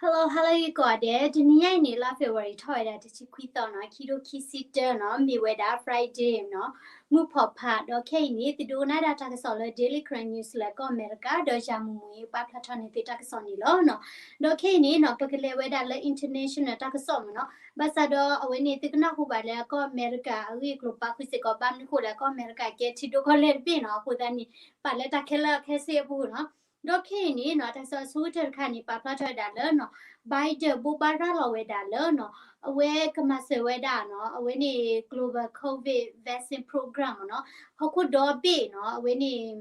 Hello, hello ယကိးဂၤဒဲး, တနံၤညါအံၤန့ၣ် လါ February ထီၣ်ဝဲဒၣ်တဆံခွံသီနီၤ, ခံထိခံဆံတၢနီၤ, မ့ၢ်ဝဲဒၣ် Friday နီၤ, မုၢ်ဖီၣ်ဖး, ဒီးခဲအံၤန့ၣ် သုဒိကနၣ်ဒၣ်တၢ်ကစီၣ်လၢ Daily Karen News လၢကီၢ်အမဲရကၤ, ဒီးယၤမုၢ်မုၢ်အံၤပာ်ဖျါထီၣ်န့ၢ်သုတၢ်ကစီၣ်န့ၣ်လီၤနီၤ. ဒီးခဲအံၤန့ၣ်နီၤ ပကလဲၤဝဲဒၣ်လၢ international တၢ်ကစီၣ်မ့ၢ်နီၤ, ဘၣ်ဆၣ်ဒီးအဝဲန့ၣ် သုကနၢ်ဟူဘၣ်လၢကီၢ်အမဲရကၤအဂ့ၢ်အကျိၤပာ်ဃုာ်စ့ၢ်ကီး, ဘၣ်မနုၤဃိလဲၣ် ကီၢ်အမဲရကၤကဲထံဒိၣ်ကီၢ်လဲၢ်တဘ့ၣ်နီၤ, အဃိသတးန့ၣ် ပာ်လၢတၢ်ခဲလၢာ်ခဲဆ့အပူၤနီၤ. ဒီးခဲအံၤန့ၣ်နီၤ တၢ်ကစီၣ်အဆိကတၢၢ်တခါန့ၣ် ပာ်ဖျါထီၣ်ဝဲဒၣ်လၢနီၤ Biden ဘိးဘၣ်ရၤလီၤဝဲဒၣ်လၢနီၤ အဝဲကမၤစၢၤဝဲဒၣ်နီၤ အဝဲန့ၣ် global covid vaccine program မ့ၢ်နီၤ, ဟီၣ်ခိၣ်ဒီဘ့ၣ်နီၤ အဝဲန့ၣ်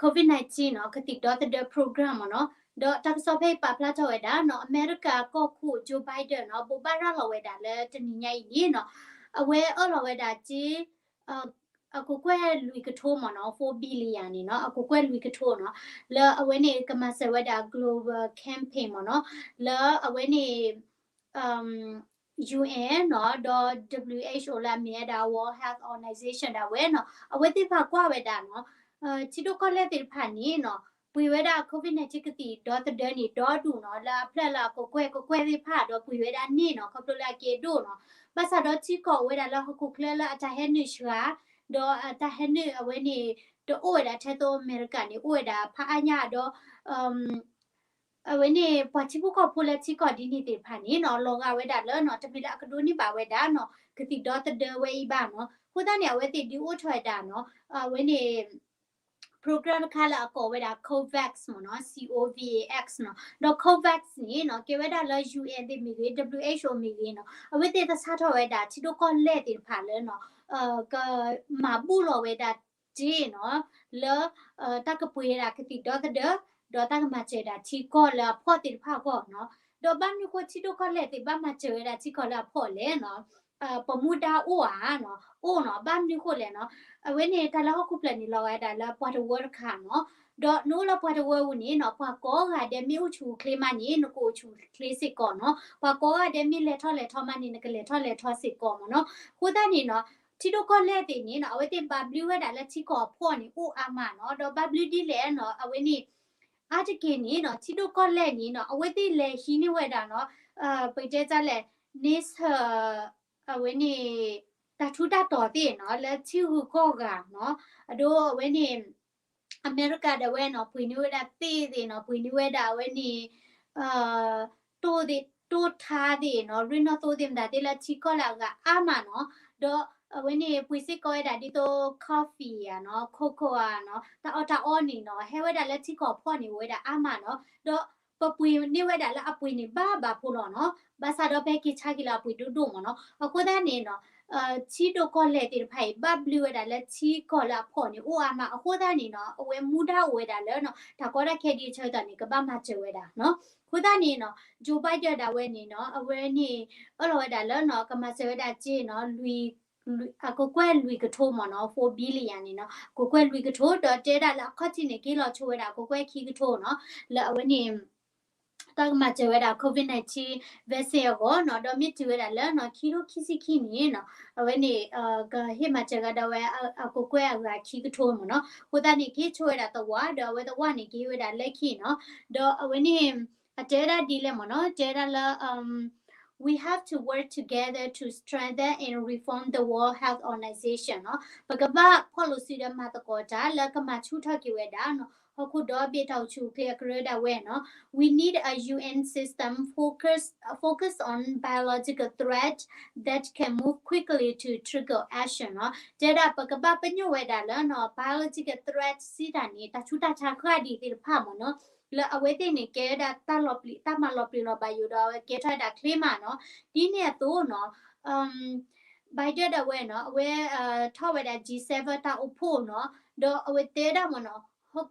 COVID nineteen နီၤ ကသံၣ်ဒီသဒၢ program မ့ၢ်နီၤ. ဒီးတၢ်ကစီၣ်ဖဲအံၤပာ်ဖျါထီၣ်ဝဲဒၣ်နီၤ အမဲရကၤကီၢ်ခိၣ် Joe Biden နီၤ ဘိးဘၣ်ရၤလီၤဝဲဒၣ်လၢတနံၤညါအံၤန့ၣ်နီၤ အဝဲအၢၣ်လီၤဝဲဒၣ်က့ အကကွဲၢ်လွံၢ်ကထိမ့ၢ်နီၤ, four billion န့ၣ်နီၤ, အကကွဲၢ်လွံၢ်ကထိနီၤ, လၢအဝဲန့ၣ်ကမၤစၢၤဝဲဒၣ် global campaign မ့ၢ်နီၤ, လၢအဝဲန့ၣ် UN နီၤ ဒီး WHO လၢအမ့ၢ်ဝဲဒၣ် World Health Organization ဒၣ်ဝဲနီၤ အဝဲသ့ၣ်တဖၣ်ကွၢ်ဝဲဒၣ်နီၤ ထံဒိၣ်ကီၢ်လဲၢ်သ့ၣ်တဖၣ်န့ၣ်နီၤ ပှ့ၤဝဲဒၣ် COVID nineteen ကသံၣ်ဒီသဒၢန့ၣ် ဒီဒူၣ်နီၤ လၢအဖျၢၣ်လၢအကကွဲၢ် ကကွဲၢ်သ့ၣ်တဖၣ် ဒီးပှ့ၤဝဲဒၣ်န့ၢ်နီၤ ခီဖျိလၢအကဲဒိၣ်နီၤ. ဘၣ်ဆၣ်ဒီးထံကီၢ်အိၣ်ဝဲဒၣ်လၢဟီၣ်ခိၣ်ချၢလၢအတၢ်ဟဲနုာ်စှၤ ဒီးအတၢ်ဟဲနုာ်အဝဲန့ၣ် တအိၣ်ဝဲဒၣ်ထဲသိးအမဲရကၤန့ၣ် အိၣ်ဝဲဒၣ်ဖးအါညါဒီး အဝဲန့ၣ် ပှၤထံဖိကီၢ်ဖိလၢထံကီၢ်ဒ်န့ၣ်သ့ၣ်တဖၣ်န့ၣ်နီၤ လီၤဂာ်ဝဲဒၣ်လၢနီၤ တမ့ၢ်လၢအကဒိးန့ၢ်ဘၣ်ဝဲဒၣ်နီၤ ကသံၣ်ဒီသဒၢဝဲအံၤဘၣ်နီၤ. အဃိသတးန့ၣ် အဝဲသ့ၣ်ဒုးအိၣ်ထီၣ်ဝဲဒၣ်နီၤ အဝဲန့ၣ် program တခါလၢအကိးဝဲဒၣ် COVAX မ့ၢ်နီၤ, C O V A X နီၤ. ဒီး COVAX န့ၣ်နီၤ ကဲဝဲဒၣ်လၢ UN သ့ၣ်မ့ၢ်ဂ့ၤ, WHO မ့ၢ်ဂ့ၤနီၤ အဝဲသ့ၣ်သဆၣ်ထီၣ်ဝဲဒၣ် ထံဒိၣ်ကီၢ်လဲၢ်သ့ၣ်တဖၣ်လၢနီၤ ကမၤဘူၣ်လီၤဝဲဒၣ် တ့ၢ်နီၤ လၢ တၢ်ကပှ့ၤဝဲဒၣ်ကသံၣ်ဒီသဒၢ ဒီးတၢ်ကမၤစၢၤဒၣ်ထံကီၢ်လၢအဖှီၣ်သ့ၣ်တဖၣ်အဂီၢ်နီၤ. ဒီးဘၣ်မနုၤဃိထံဒိၣ်ကီၢ်လဲၢ်သ့ၣ်ဘၣ်မၤစၢၤဝဲဒၣ်ထံကီၢ်လၢအဖှီၣ်လဲၣ်နီၤ. ပမူဒါအိၣ်ဧါနီၤ, အိၣ်နီၤ, ဘၣ်မနုၤဃိလဲၣ်နီၤ. အဝဲန့ၣ်တၢ်လၢဟီၣ်ခိၣ်ဖျၢၣ်န့ၣ် လီၤဂာ်ဒၣ်လၢပှၤတဝၢတခါနီၤ. ဒီးနအိၣ်လၢပှၤတဝၢပူၤန့ၣ်နီၤ ပှၤကိးဂၤဒဲးမ့ၢ်အိၣ်ဆူၣ်အိၣ်ချ့မးန့ၣ် နကအိၣ်ဆူၣ်အိၣ်ချ့စ့ၢ်ကီးနီၤ. ပှၤကိးဂၤဒဲးမ့ၢ်လဲၤထီၣ်လဲၤထီမးန့ၣ် နကလဲၤထီၣ်လဲၤထီစ့ၢ်ကီးမ့ၢ်နီၤ. အဃိသတးန့ၣ်နီၤ ထံဒိၣ်ကီၢ်လဲၢ်သ့ၣ်န့ၣ်နီၤ အဝဲသ့ၣ်ဘၣ်ဘျုးဝဲဒၣ်လၢထံကီၢ်အဖှီၣ်န့ၣ် အိၣ်အါမးနီၤ. ဒီးဘၣ်ဘျုးဒ်လဲၣ်နီၤ အဝဲန့ၣ် အါတက့ၢ်န့ၣ်နီၤ ထံဒိၣ်ကီၢ်လဲၢ်န့ၣ်နီၤ အဝဲသ့ၣ်လဲၤဟံးန့ၢ်ဝဲဒၣ်နီၤ ပတဲတၢ်လဲၣ် န့ဆၢၣ် အဝဲန့ၣ် တၢ်ထူးတၢ်တီၤသ့ၣ်နီၤ လၢထံဂုၤကီၢ်ဂၤနီၤ. အဒိအဝဲန့ၣ် အမဲရကၤဒၣ်ဝဲနီၤ ပှ့ၤန့ၢ်ဝဲဒၣ်သ့ၣ်သ့ၣ်နီၤ ပှ့ၤန့ၢ်ဝဲဒၣ်အဝဲန့ၣ် တိၢ်သ့ၣ် တိၢ်ထါသ့ၣ်နီၤ ရ့ၣ်နီၣ်သိသ့ၣ်မတၤသ့ၣ်လၢထံကီၢ်လၢအဂၤအါမးနီၤ. ဒီးအဝဲန့ၣ် ပှ့ၤစ့ၢ်ကီးဝဲဒၣ်ဒ်သိး coffee ဧါနီၤ cocoa ဧါနီၤ တၢ်အီၣ်တၢ်အီန့ၣ်နီၤ ဟဲဝဲဒၣ်လၢထံကီၢ်ဖှီၣ်န့ၣ် အိၣ်ဝဲဒၣ်အါမးနီၤ. ဒီးပပှ့ၤန့ၢ်ဝဲဒၣ်လၢအပှ့ၤန့ၣ် ဘၣ်ဘၣ်ဖိလီၤနီၤ. ဘၣ်ဆၣ်ဒီးပဟဲက့ၤဆါက့ၤလၢအပှ့ၤဒိၣ်ဒိၣ်မ့ၢ်နီၤ. အဃိသတးန့ၣ်နီၤ ထံဒိၣ်ကီၢ်လဲၢ်သ့ၣ်တဖၣ်အံၤ ဘၣ်ဘျုးဝဲဒၣ်လၢထံကီၢ်လၢအဖှီၣ်န့ၣ် အိၣ်အါမး. အဃိသတးန့ၣ်နီၤ အဝဲမူဒါအိၣ်ဝဲဒၣ်လၢနီၤ တၢ်ကီတၢ်ခဲဒ်အဆၢကတီၢ်န့ၣ် ကဘၣ်မၤစၢၤဝဲဒၣ်နီၤ. အဃိသတးန့ၣ်နီၤ Joe Biden ဒၣ်ဝဲန့ၣ်နီၤ အဝဲန့ၣ် အၢၣ်လီၤဝဲဒၣ်လၢနီၤ ကမၤစၢၤဝဲဒၣ်စ့နီၤ လွံၢ် အကကွဲၢ်လွံၢ်ကထိမ့ၢ်နီၤ four billion န့ၣ်နီၤ ကကွဲၢ်လွံၢ်ကထိ ဒီးတဲဒၣ်လၢအခီၣ်ထံးန့ၣ် ကဟ့ၣ်လီၤဆိဝဲဒၣ်ကကွဲၢ်ခံကထိနီၤ လၢအဝဲန့ၣ် တၢ်ကမၤစၢၤဝဲဒၣ် COVID nineteen vaccine အဂီၢ်နီၤ ဒီးမ့ၢ်တုၤဝဲဒၣ်လၢနီၤ ခံထိခံဆံခံန့ၣ်နီၤ အဝဲန့ၣ် ကဟ့ၣ်မၤစၢၤဂၤဒၣ်ဝဲအကကွဲၢ်အဂၤခံကထိမ့ၢ်နီၤ အဃိသတးန့ၣ် ကဟ့ၣ်ဆိဝဲဒၣ်သဝီ ဒီးအဝဲသဝီန့ၣ် ကဟ့ၣ်ဝဲဒၣ်လၢခံနီၤ ဒီးအဝဲန့ၣ် အတဲဝဲဒၣ်ဒ်လဲၣ်မ့ၢ်နီၤ တဲဝဲဒၣ်လၢ We have to work together to strengthen and reform the World Health Organization နီၤ ပကဘၣ်ဖီၣ်လိာ်စုဒီးမၤသကိးတၢ်လၢကမၤဆူၣ်ထီၣ်က့ၤဝဲဒၣ်နီၤ ဟီၣ်ခိၣ်ဒီဘ့ၣ်တၢ်အိၣ်ဆူၣ်အိၣ်ချ့အကရၢဒၣ်ဝဲနီၤ We need a U N system focus focus on biological threat that can move quickly to trigger action နီၤ တဲဒၣ်ပကဘၣ်ပညိၣ်ဝဲဒၣ်လၢနီၤ biological threat စံးတၢ်န့ၣ် တၢ်ဆူးတၢ်ဆါဃၣ်ဒံးသ့ၣ်တဖၣ်မ့ၢ်နီၤ လၢအဝဲသ့ၣ်န့ၣ် ကဲဝဲဒၣ်တၢ်လီၤပျံၤ တၢ်မၤလီၤပျံၤလီၤဘၣ်ယိာ်ဒီးအဝဲကဲထီၣ်ဝဲဒၣ်ချ့မးနီၤ ဒ်န့ၣ်အသိးနီၤ Biden ဒၣ်ဝဲနီၤ အဝဲထီၣ်ဝဲဒၣ် G seven တၢ်အိၣ်ဖှိၣ်နီၤ ဒီးအဝဲတဲဒၣ်မ့ၢ်နီၤ ဟီၣ်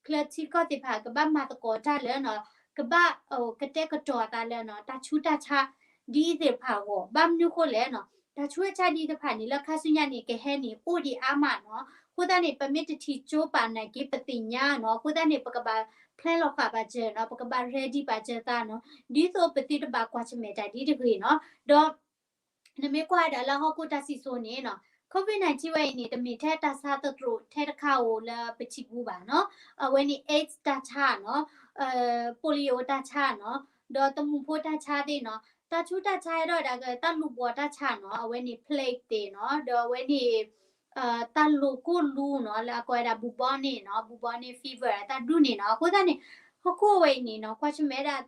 ခိၣ်ချၢထံကီၢ်သ့ၣ်တဖၣ် ကဘၣ်မၤသကိးတၢ်လၢနီၤ ကဘၣ်ကတဲာ်ကတီၤအသးလၢနီၤ တၢ်ဆူးတၢ်ဆါဒ်သ့ၣ်တဖၣ်အဂီၢ် ဘၣ်မနုၤဃိလဲၣ်နီၤ တၢ်ဆူးတၢ်ဆါဒ်သ့ၣ်တဖၣ်န့ၣ် လၢခါဆူညါန့ၣ် ကဟဲန့ၣ် အိၣ်ဒံးအါမးနီၤ အဃိသတးန့ၣ် ပမ့ၢ်တထံၣ်ကၠိပာ်နာ်က့ ပသ့ၣ်ညါနီၤ အဃိသတးန့ၣ် ပကဘၣ် plan လီၤဃာ်ဘၣ်စၢၤနီၤ ပကဘၣ် ready ဘၣ်စၢၤသးနီၤ ဒ်သိးပသုတဘၣ်ကွၢ်ဆၢၣ်မဲာ်တၢ်ဒ်တဂ့ၤနီၤ ဒီး နမ့ၢ်ကွၢ်ဝဲဒၣ်လၢဟီၣ်ခိၣ်တၢ်စံၣ်စိၤန့ၣ်နီၤ COVID nineteen ဝဲအံၤန့ၣ် တမ့ၢ်ထဲတၢ်ဆါသတြိာ်ထဲတခါဧိၤလၢပထံပူၤဘၣ်နီၤ. အဝဲန့ၣ် AIDS တၢ်ဆါနီၤ, polio တၢ်ဆါနီၤ, ဒီးတမူဖိတၢ်ဆါသ့ၣ်နီၤ, တၢ်ဆူးတၢ်ဆါဟဲထီၣ်ဝဲဒၣ်ကတၢၢ်တၢ်လူၢ်ဘှီးတၢ်ဆါနီၤ, အဝဲန့ၣ် plague သ့ၣ်နီၤ, ဒီးအဝဲန့ၣ် တၢ်လိၤကိၢ်လူနီၤ လၢအကိးဝဲဒၣ် bubonic နီၤ, bubonic fever တၢ်ဒူၣ်န့ၣ်နီၤ. အဃိသတးန့ၣ် ဟီၣ်ခိၣ်ဝဲအံၤန့ၣ်နီၤ ကွၢ်ဆၢၣ်မဲာ်ဝဲဒၣ်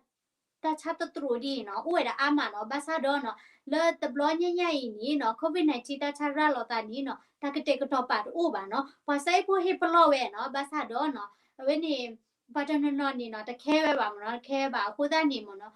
တၢ်ဆါသတြိာ်ဒ်အံၤနီၤ အိၣ်ဝဲဒၣ်အါမးနီၤ. ဘၣ်ဆၣ်ဒီးနီၤ လၢတဘျီညါညါအံၤန့ၣ်နီၤ COVID nineteen တၢ်ဆါရၤလီၤသးန့ၣ်နီၤ တၢ်ကတဲာ်ကတီၤပာ်တအိၣ်ဘၣ်နီၤ. ပှၤစဲအ့ၣ်ဖိဟ့ၣ်ပလီၢ်ဝဲနီၤ. ဘၣ်ဆၣ်ဒီးနီၤ အဝဲန့ၣ် ပှၤတနီၤနီၤန့ၣ်နီၤ တခဲဝဲဘၣ်မ့ၢ်နီၤ, တခဲဝဲဘၣ်. အဃိသတးန့ၣ်မ့ၢ်နီၤ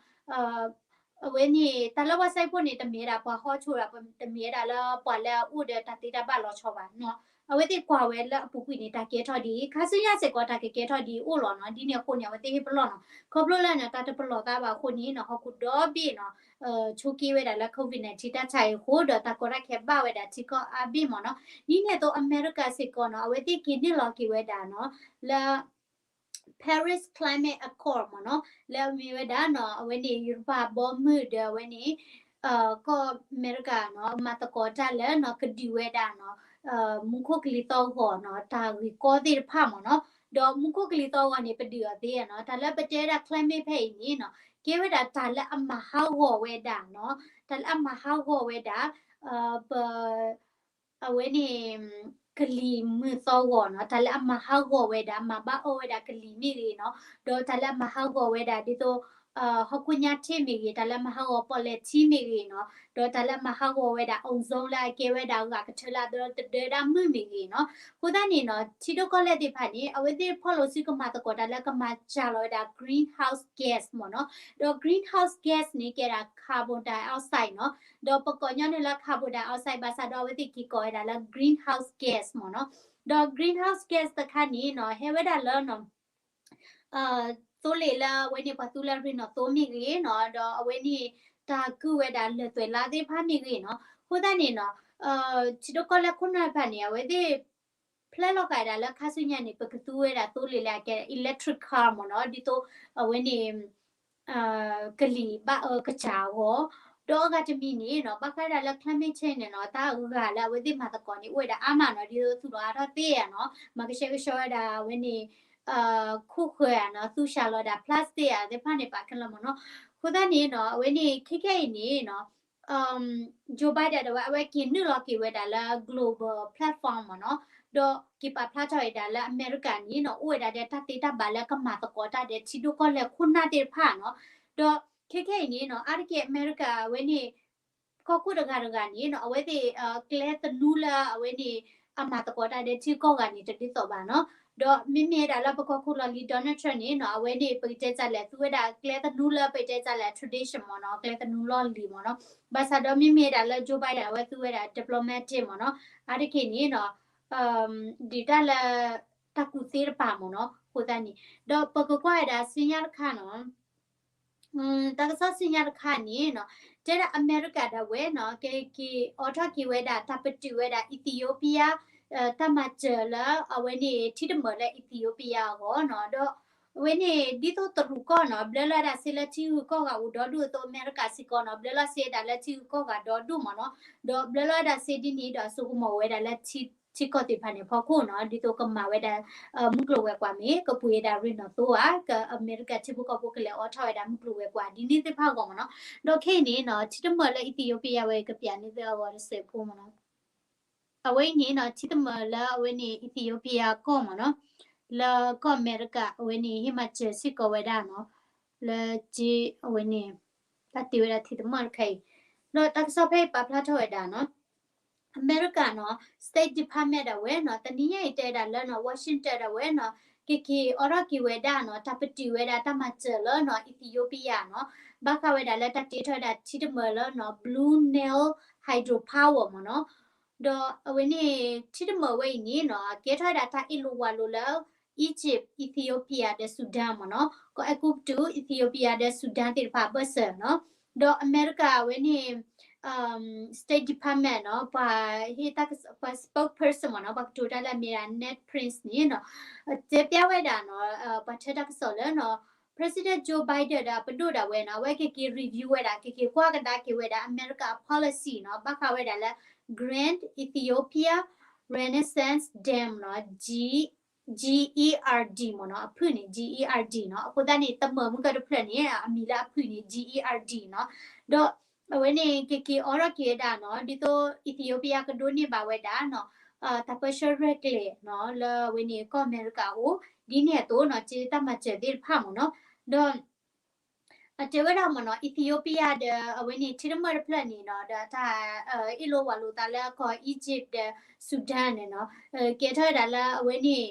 အဝဲန့ၣ် တၢ်လၢပှၤစဲအ့ၣ်ဖိန့ၣ် တမ့ၢ်ဝဲဒၣ်ပှၤဟီၣ်ခိၣ်ဒီး တမ့ၢ်ဝဲဒၣ်လၢပှၤလၢအအိၣ်ဒီးတၢ်သ့တၢ်ဘၣ်လီၤဆီဘၣ်နီၤ. အဝဲသ့ၣ်ကွၢ်ဝဲလၢအပူၤကွံာ်န့ၣ် တၢ်ကဲထီၣ်ဒ်အံၤ, ခါဆူညါစ့ၢ်ကီး တၢ်ကကဲထီၣ်ဒ်အံၤအိၣ်လီၤနီၤ. ဒ်န့ၣ်အဃိန့ၣ် အဝဲသ့ၣ်ဟ့ၣ်ပလီၢ်နီၤ. ခီဖျိလၢနီၤ တၢ်တပလီၢ်သးဘၣ်အဃိန့ၣ်နီၤ ဟီၣ်ခိၣ်ဒီဘ့ၣ်နီၤ ဆိးက့ဝဲဒၣ်လၢ COVID nineteen တၢ်ဆါအံၤအဃိ ဒီးတၢ်ကီတၢ်ခဲဘၣ်ဝဲဒၣ်ထံကီၢ်အါဘ့ၣ်မ့ၢ်နီၤ. ဒ်န့ၣ်အသိး အမဲရကၤစ့ၢ်ကီးနီၤ အဝဲသ့ၣ်က့ၤနုာ်လီၤက့ၤဝဲဒၣ်နီၤ လၢ Paris Climate Accord မ့ၢ်နီၤ, လၢအမ့ၢ်ဝဲဒၣ်နီၤ အဝဲန့ၣ် ယူရပၤဘီမုၢ်ဒီးအဝဲန့ၣ် ကီၢ်အမဲရကၤနီၤ မၤသကိးတၢ်လၢနီၤ ကဒုးဝဲဒၣ်နီၤ မူခိၣ်ကလံၤသီၣ်ဂီၤနီၤ တၢ်ဂ့ၢ်ကီသ့ၣ်တဖၣ်မ့ၢ်နီၤ. ဒီးမူခိၣ်ကလံၤသီၣ်ဂီၤန့ၣ် ပဒုးအီၤသ့နီၤ. တၢ်လၢပတဲဝဲဒၣ် climate ဖဲအံၤန့ၣ်နီၤ ကဲဝဲဒၣ်တၢ်လၢအမၤဟးဂီၤဝဲဒၣ်နီၤ, တၢ်လၢအမၤဟးဂီၤဝဲဒၣ် ပ အဝဲန့ၣ် ကလံၤမုၢ်သီၣ်ဂီၤနီၤ, တၢ်လၢအမၤဟးဂီၤဝဲဒၣ် မၤဘၣ်အီၣ်ဝဲဒၣ်ကလံၤမ့ၢ်ဂ့ၤနီၤ, ဒီးတၢ်လၢအမၤဟးဂီၤဝဲဒၣ်ဒ်သိး ဟီၣ်ခိၣ်ညါထ့ၣ်မ့ၢ်ဂ့ၤ, တၢ်လၢအမၤဟးဂီၤပီၣ်လဲၣ်ထံမ့ၢ်ဂ့ၤနီၤ, ဒီးတၢ်လၢအမၤဟးဂီၤဝဲဒၣ် ozone လၢအကဲဝဲဒၣ်ဂၤကထၢလၢအသီတဒၢဒၣ်မုၢ်မ့ၢ်ဂ့ၤနီၤ. အဃိသတးန့ၣ်နီၤ ထံဒိၣ်ကီၢ်လဲၢ်သ့ၣ်တဖၣ်န့ၣ် အဝဲသ့ၣ်ဖီၣ်လိာ်စုကမၤသကိးတၢ်လၢကမၤစှၤလီၤဝဲဒၣ် greenhouse gas မ့ၢ်နီၤ, ဒီး greenhouse gas န့ၣ် ကဲဒၣ် carbon dioxide နီၤ, ဒီးပကိးညီနုၢ်လၢ carbon dioxide ဘၣ်ဆၣ်ဒီးအဝဲသ့ၣ်က့ၤကိးဝဲဒၣ်လၢ greenhouse gas မ့ၢ်နီၤ, ဒီး greenhouse gas တခါန့ၣ်နီၤ ဟဲဝဲဒၣ်လၢနီၤ သိလ့ၣ်လၢအဝဲန့ၣ် ပှၤသူလၢရ့ၣ်နီၣ်သိမ့ၢ်ဂ့ၤနီၤ, ဒီးအဝဲန့ၣ် တၢ်ကုၢ်ဝဲဒၣ်လၢၢ်သွဲၣ်လါသ့ၣ်တဖၣ်မ့ၢ်ဂ့ၤနီၤ. အဃိသတးန့ၣ်နီၤ ထံဒိၣ်ကီၢ်လဲၢ်ခိၣ်နၢ်တဖၣ်န့ၣ် အဝဲသ့ၣ် ဖျဲလီၤဃာ်ဒၣ်လၢခါဆူညါန့ၣ် ပကသူဝဲဒၣ်သိလ့ၣ်လၢအကဲ electric car မ့ၢ်နီၤ, ဒ်သိးအဝဲန့ၣ် ကလံၤဘၣ်အၢကစၢ်အဂီၢ်, ဒီးအဂၤတမံၤန့ၣ်နီၤ ဘၣ်ဃးဒၣ်လၢ climate change န့ၣ်နီၤ တၢ်ဂၤလၢအဝဲသ့ၣ်မၤသကိးန့ၣ် အိၣ်ဝဲဒၣ်အါမးနီၤ, ဒ်သိးသူၣ်လီၤအါထီၣ်သ့ၣ်ဧါနီၤ, မၤကဆှဲကဆှီဝဲဒၣ်အဝဲန့ၣ် ခိၣ်ဃၢၤဧါနီၤ, သူၣ်ဆှၢလီၤဝဲဒၣ် plastic ဧါသ့ၣ်တဖၣ်န့ၣ် ပာ်ခဲလၢာ်မ့ၢ်နီၤ. အဃိသတးန့ၣ်နီၤ အဝဲန့ၣ် ခဲခဲအံၤန့ၣ်နီၤ Joe Biden ဒၣ်ဝဲ အဝဲက့ၤနုာ်လီၤက့ၤဝဲဒၣ်လၢ global platform မ့ၢ်နီၤ, ဒီးက့ၤပာ်ဖျါထီၣ်ဝဲဒၣ်လၢအမဲရကၤန့ၣ်နီၤ အိၣ်ဝဲဒၣ်ဒီးတၢ်သ့တၢ်ဘၣ်လၢကမၤသကိးတၢ်ဒီးထံဒိၣ်ကီၢ်လဲၢ်ခိၣ်နၢ်သ့ၣ်တဖၣ်နီၤ, ဒီးခဲခဲအံၤန့ၣ်နီၤ အါတက့ၢ်အမဲရကၤအဝဲန့ၣ် ကီၢ်ခိၣ်တဂၤတဂၤန့ၣ်နီၤ အဝဲသ့ၣ် ကျဲသနူလၢအဝဲန့ၣ် အမၤသကိးတၢ်ဒီးထံကီၢ်ဂၤန့ၣ် တဒ်သိးဘၣ်နီၤ, ဒီးမ့မ့ၢ်ဝဲဒၣ်လၢပကီၢ်ခိၣ်လီၢ်လံၤ Donald Trump န့ၣ်နီၤ အဝဲန့ၣ် ပကတဲတၢ်လဲၣ် သူဝဲဒၣ်ကျဲသနူလၢပကတဲတၢ်လဲၣ် tradition မ့ၢ်နီၤ ကျဲသနူလီၢ်လံၤမ့ၢ်နီၤ, ဘၣ်ဆၣ်ဒီးမ့မ့ၢ်ဝဲဒၣ်လၢ Joe Biden အဝဲသူဝဲဒၣ် diplomatic မ့ၢ်နီၤ, အါတက့ၢ်န့ၣ်နီၤ ဒုးတၢ်လၢ တၢ်ကူၣ်သ့တပၤမ့ၢ်နီၤ, အဃိသတးန့ၣ် ဒီးပကကွၢ်ဝဲဒၣ်ဆူညါတခါနီၤ တၢ်ကစီၣ်ဆူညါတခါန့ၣ်နီၤ တဲဒၣ်အမဲရကၤဒၣ်ဝဲနီၤ ကက့ၤအိးထီၣ်က့ၤဝဲဒၣ် တၢ်ပတုာ်ဝဲဒၣ် Ethiopia တၢ်မၤစၢၤလၢအဝဲန့ၣ် ထံတမၢၢ်လၢ Ethiopia အဂီၢ်နီၤ, ဒီးအဝဲန့ၣ် ဒ်သိးတရူးကီၢ်နီၤ ဘျၢလီၤဝဲဒၣ်စ့လၢထံဂုၤကီၢ်ဂၤအိၣ်ဒီဒူၣ်အသိး အမဲရကၤစ့ၢ်ကီးနီၤ ဘျၢလီၤစ့ဒၣ်လၢထံဂုၤကီၢ်ဂၤဒီဒူၣ်မ့ၢ်နီၤ, ဒီးဘျၢလီၤဝဲဒၣ်စ့ဒ်န့ၣ်ဒီးအစိကမီၤဝဲဒၣ်လၢ ထံကီၢ်သ့ၣ်တဖၣ်န့ၣ် ဖီခိၣ်နီၤ ဒ်သိးကမၤဝဲဒၣ် မုၢ်ကျိၤဝဲၤကွာ်မ့ၢ် ကပှ့ၤဝဲဒၣ်ရ့ၣ်နီၣ်သိဧါ ကအမဲရကၤထံဖိကီၢ်ဖိကလဲၤအိးထီၣ်ဝဲဒၣ်မုၢ်ကျိၤဝဲၤကွာ် ဒ်န့ၣ်သ့ၣ်တဖၣ်အဂီၢ်မ့ၢ်နီၤ, ဒီးခဲအံၤန့ၣ်နီၤ ထံတမၢၢ်လၢ Ethiopia ဝဲကပျးန့ၢ်သုအဂီၢ်တစဲးဖိမ့ၢ်နီၤ, အဝဲအံၤန့ၣ်နီၤ ထံတမၢၢ်လၢအဝဲန့ၣ် Ethiopia ကီၢ်မ့ၢ်နီၤ, လၢကီၢ်အမဲရကၤ အဝဲန့ၣ် ဟ့ၣ်မၤစၢၤစ့ၢ်ကီးဝဲဒၣ်နီၤ, လၢက့အဝဲန့ၣ် တၢ်တ့ဝဲဒၣ်ထံတမၢၢ်တခါအံၤ, ဒီးတၢ်ကစီၣ်ဖဲအံၤပာ်ဖျါထီၣ်ဝဲဒၣ်နီၤ အမဲရကၤနီၤ State Department ဒၣ်ဝဲနီၤ တနံၤညါအံၤတဲဒၣ်လၢနီၤ Washington ဒၣ်ဝဲနီၤ ကက့ၤအိးထီၣ်က့ၤဝဲဒၣ်နီၤ တၢ်ပတုာ်ဝဲဒၣ်တၢ်မၤစၢၤလၢနီၤ Ethiopia နီၤ ဘၣ်ဃးဝဲဒၣ်လၢတၢ်တ့ထီၣ်ဝဲဒၣ်ထံတမၢၢ်လၢနီၤ Blue Nile Hydropower မ့ၢ်နီၤ, ဒီးအဝဲန့ၣ် ထံတမၢၢ်ဝဲအံၤန့ၣ်နီၤ ကဲထီၣ်ဝဲဒၣ်တၢ်အ့ၣ်လိာ်ဝးလိာ်လၢ Egypt, Ethiopia ဒီး Sudan မ့ၢ်နီၤ, ကီၢ်အဲၤကူပတူး, Ethiopia ဒီး Sudan သ့ၣ်တဖၣ်အဘၢၣ်စၢၤနီၤ, ဒီးအမဲရကၤဝဲန့ၣ် State Department နီၤ ပှၤဟ့ၣ်တၢ်ကစီၣ် ပှၤ spokesperson မ့ၢ်နီၤ ပှၤကတိၤတၢ်လၢအမ့ၢ်ဒၣ် Ned Price န့ၣ်နီၤ တဲပျးဝဲဒၣ်နီၤ ပှၤထၢတၢ်ကစီၣ်လၢနီၤ President Joe Biden ဒီးအပဒိၣ်ဒၣ်ဝဲနီၤ အဝဲကက့ၤ review ဝဲဒၣ် ကက့ၤကွၢ်ကဒါက့ၤဝဲဒၣ် အမဲရကၤအ policy နီၤ ဘၣ်ဃးဝဲဒၣ်လၢ Grand Ethiopia Renaissance Dam နီၤ, G GERD မ့ၢ်နီၤ, အဖုၣ်န့ၣ် GERD နီၤ. အဃိသတးန့ၣ် တမၢၢ်မုၢ်ကၢတဖျၢၣ်န့ၣ် အမံၤလၢအဖုၣ်န့ၣ် GERD နီၤ. ဒီးအဝဲန့ၣ် ကက့ၤအိးထီၣ်က့ၤဝဲဒၣ်နီၤ, ဒ်သိး Ethiopia ကဒိးန့ၢ်ဘၣ်ဝဲဒၣ်နီၤ, တၢ်ပၢဆှၢရဲၣ်ကျဲၤနီၤ လၢအဝဲန့ၣ်ကီၢ်အမဲရကၤအအိၣ် ဒ်န့ၣ်အသိးနီၤ, က့တၢ်မၤစၢၤသ့ၣ်တဖၣ်မ့ၢ်နီၤ. ဒီး အတဲဝဲဒၣ်မ့ၢ်နီၤ, Ethiopia ဒီးအဝဲန့ၣ် ထံတမၢၢ်တဖျၢၣ်န့ၣ်နီၤ, ဒီးတၢ် အ့ၣ်လိာ်ဝးလိာ်သးလၢကီၢ် Egypt ဒီး Sudan န့ၣ်နီၤ, ကဲထီၣ်ဝဲဒၣ်လၢအဝဲန့ၣ်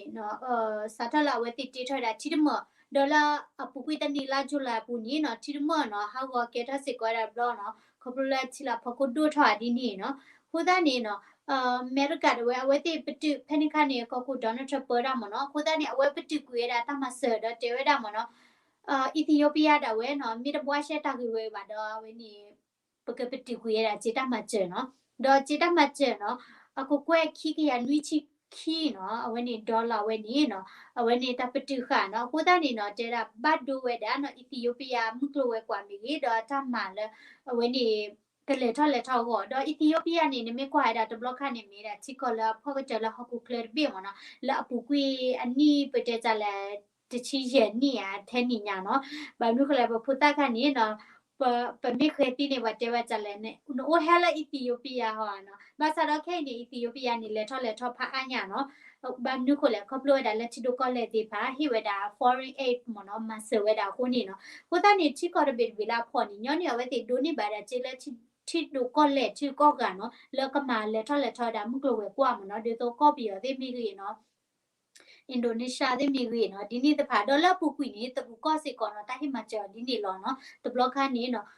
စးထီၣ်လၢအဝဲသ့ၣ်တ့ထီၣ်ဝဲဒၣ်ထံတမၢၢ်, ဒီးလၢအပူၤကွံာ်တနံၣ်လါ July အပူၤန့ၣ်နီၤ, ထံတမၢၢ်နီၤ ဟးဂီၤကဲထီၣ်စ့ၢ်ကီးဝဲဒၣ်တဘျီနီၤ, ခီဖျိလၢထံလီၤဖီခိၣ်ဒိၣ်ထီၣ်ဧါဒ်န့ၣ်နီၤ. အဃိသတးန့ၣ်နီၤ အမဲရကၤဒၣ်ဝဲ အဝဲသ့ၣ်ပတုာ်ဖဲန့ၣ်အခါန့ၣ် ကီၢ်ခိၣ် Donald Trump ပၢဒၣ်မ့ၢ်နီၤ, အဃိသတးန့ၣ် အဝဲပတုာ်ကွံာ်ဝဲဒၣ်တၢ်မၤစၢၤဒီးတဲဝဲဒၣ်မ့ၢ်နီၤ, Ethiopia ဒၣ်ဝဲနီၤ မ့ၢ်တဘှါရှဲတၢ်ဂ့ၢ်ဝဲဘၣ်ဒီး အဝဲန့ၣ် ပကပတုာ်ကွံာ်ဝဲဒၣ်စ့တၢ်မၤစၢၤနီၤ. ဒီးစ့တၢ်မၤစၢၤနီၤ အကကွဲၢ်ခံကယၤနွံဆံခံနီၤ, အဝဲန့ၣ် dollar ဝဲန့ၣ်နီၤ, အဝဲန့ၣ်တၢ်ပတုာ်ဃာ်နီၤ. အဃိသတးန့ၣ်နီၤ တဲဒၣ်ဘၣ်ဒိဝဲဒၣ်နီၤ Ethiopia မုၢ်ကျိၤဝဲၤကွာ်မ့ၢ်ဂ့ၤ ဒီးတၢ်မၤလၢ အဝဲန့ၣ် ကလဲၤထီၣ်လဲၤထီၣ်အဂီၢ်, ဒီး Ethiopia န့ၣ် နမ့ၢ်ကွၢ်ဝဲဒၣ်တဘျီခါန့ၣ် မ့ၢ်ဒၣ်ထံကီၢ်လၢအဖီၣ်ကတၢၢ်လၢဟီၣ်ခိၣ်ချၢတဘ့ၣ်မ့ၢ်နီၤ, လၢအပူၤကွံာ်အနံၣ်ပတဲတၢ်လဲၣ် တဆံယဲၢ်နံၣ်ဧါ ထဲနံၣ်ညါနီၤ. ဘၣ်မနုၤဃိလဲၣ် ပဖိသၣ်ခါန့ၣ်နီၤ ပမ့ၢ်ဃဲၤသံန့ၣ် ပှၤတဲဝဲတၢ်လဲၣ်န့ၣ် နအိၣ်ဟဲလၢ Ethiopia ဟီဧါနီၤ. ဘၣ်ဆၣ်ဒီးခဲအံၤန့ၣ် Ethiopia န့ၣ် လဲၤထီၣ်လဲၤထီၣ်ဖးအါညါနီၤ. ဘၣ်မနုၤဃိလဲၣ် ခီဖျိဝဲဒၣ်လၢထံဒိၣ်ကီၢ်လဲၢ်သ့ၣ်တဖၣ် ဟ့ၣ်ဝဲဒၣ် foreign aid မ့ၢ်နီၤ မၤစၢၤဝဲဒၣ်အဃိန့ၣ်နီၤ. အဃိသတးန့ၣ် ထံကီၢ်တဘ့ၣ်တဘ့ၣ်လၢအဖီၣ်န့ၣ် ညီနုၢ်အဝဲသ့ၣ်ဒိးန့ၢ်ဘၣ်ဒၣ်စ့လၢ ထံဒိၣ်ကီၢ်လဲၢ် ထံကီၢ်ဂၤနီၤ လၢကမၤလဲၤထီၣ်လဲၤထီၣ်ဝဲဒၣ်မုၢ်ကျိၤဝဲၤကွာ်မ့ၢ်နီၤ, ဒ်သိးကီၢ်ပယီၤသ့ၣ်မ့ၢ်ဂ့ၤနီၤ Indonesia သ့ၣ်မ့ၢ်ဂ့ၤနီၤ, ဒ်န့ၣ်တဖၣ် ဒီးလၢအပူၤကွံာ်န့ၣ် တရူးကီၢ်စ့ၢ်ကီးနီၤ တၢ်ဟ့ၣ်မၤစၢၤအီၤဒ်န့ၣ်လီၤနီၤ. တဘျီခါန့ၣ်နီၤ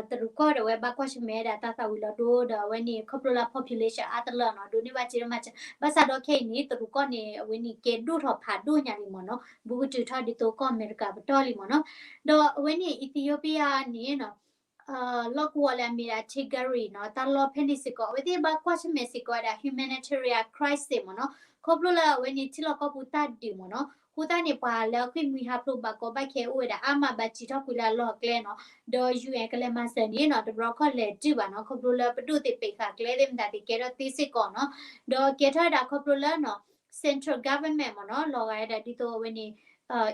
တရူးကီၢ်ဒၣ်ဝဲဘၣ်ကွၢ်ဆၢၣ်မဲာ်ဝဲဒၣ်တၢ်သၣ်ဝံၤလီၤဒိဒီး အဝဲန့ၣ်ခီဖျိလၢ population အါတလၢနီၤ ဒိးန့ၢ်ဘၣ်စ့တၢ်မၤစၢၤ. ဘၣ်ဆၣ်ဒီးခဲအံၤန့ၣ် တရူးကီၢ်န့ၣ် အဝဲန့ၣ်ကဲဒိၣ်ထီၣ်ဖးဒိၣ်ညါလံမ့ၢ်နီၤ, ဘူးကတုၤထီၣ်ဒ်သိးကီၢ်အမဲရကၤပတီၢ်လံမ့ၢ်နီၤ. ဒီးအဝဲန့ၣ် Ethiopia န့ၣ်နီၤ လီၢ်ကဝီၤလၢအမ့ၢ်ဒၣ် Tigray နီၤ တၢ်လီၢ်ဖဲန့ၣ်စ့ၢ်ကီး အဝဲသ့ၣ်ဘၣ်ကွၢ်ဆၢၣ်မဲာ်စ့ၢ်ကီးဝဲဒၣ် humanitarian crisis မ့ၢ်နီၤ, ခီဖျိလၢအဝဲန့ၣ်ထံလီၢ်ကီၢ်ပူၤတၢ်ဒုးမ့ၢ်နီၤ. အဃိသတးန့ၣ် ပှၤလၢအဃ့ၢ်မှံဟးဖျိးဘၣ်ကီဘၣ်ခဲအိၣ်ဝဲဒၣ်အါမး ဘၣ်စံးထီၣ်ကွံာ်လၢအလီၢ်အကျဲနီၤ. ဒီး UN ကလဲၤမၤစၢၤန့ၣ်နီၤ တဘျီခီၣ်လဲၤတုၤဘၣ်နီၤ ခီဖျိလၢပဒိၣ်သ့ၣ်ပာ်ဃာ်ကျဲသ့ၣ်မတၤသ့ၣ်ကဲထီၣ်သ့စ့ၢ်ကီးနီၤ. ဒီးကဲထီၣ်ဝဲဒၣ်ခီဖျိလၢနီၤ central government မ့ၢ်နီၤ လီၤဂာ်ဝဲဒၣ်ဒ်သိးအဝဲန့ၣ်